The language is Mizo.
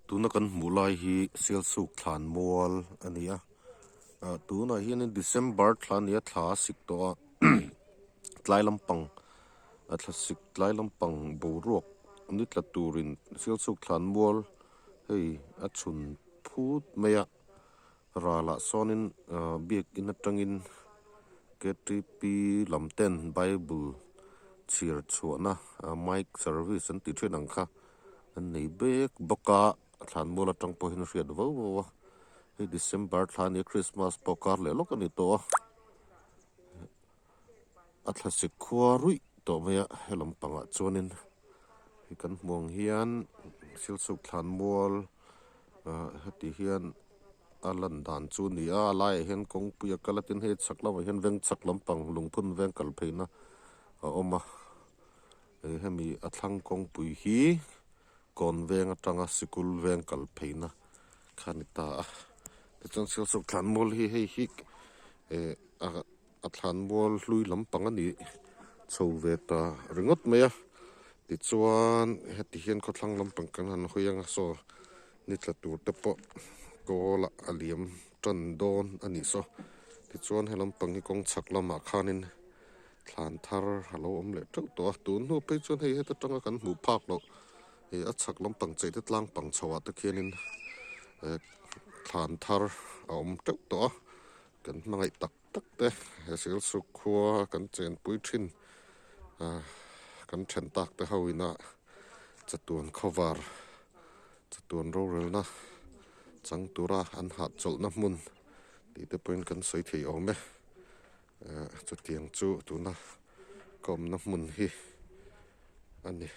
Tuna kan hmuh lai hi Sialsuk thlan mual a ni a ah tunah hianin December thla a ni a thla a sik tawh a tlai lampang a thla sik tlai lampang boruak ni tla turin Sialsuk thlan mual hei a chhun phut mai a. Ralah sawnin biakin atangin ktp lam ten bible chhiar chhuahna mic service an tih thin ang kha an nei bek bawk a, thlanmual atang pawhin a hriat vau vau a, hei December thla a nia Christmas pawh kar leh lawk a ni tawh a, a thlasik khua ruih tawh mai a he lampangah chuanin hei kan hmu ang hian silchuk thlanmual ah heti hian. A lan dan chu a ni a, a laiah hian kawngpui a kal a tin hei chhak lamah hian veng chhak lampang lungphun veng kal pheina a awm a ih hemi a thlang kawngpui hi kawn veng atanga sikul veng kal pheina kha a ni ta a tichuan sialsuk thlanmual hi hei hi eh a thlanmual hlui lampang a nih chho ve ta ringawt mai a tichuan heti hian khawthlang lampang kan han hawi ang a saw ni tla tur te pawh kawl ah a liam tan dawn a nih saw tichuan he lampang hi kawng chhak lamah khanin thlan thar a lo awm leh teuh tawh a tun hnu phei chuan hei heta tanga kan hmuh phak loh ih a chhak lampang chei te tlang pang chho ah te khianin eh thlan thar a awm teuh tawh a kan hmangaih tak tak te he Silsuk khua kan chenpui thin ah kan then tak te ho ina chatuan khawvar chatuan rorelna chang tura an hahchawlhna hmun tih te pawhin kan sawi thei awm e ah chutiang chu tuna ka awmna hmun hi a ni.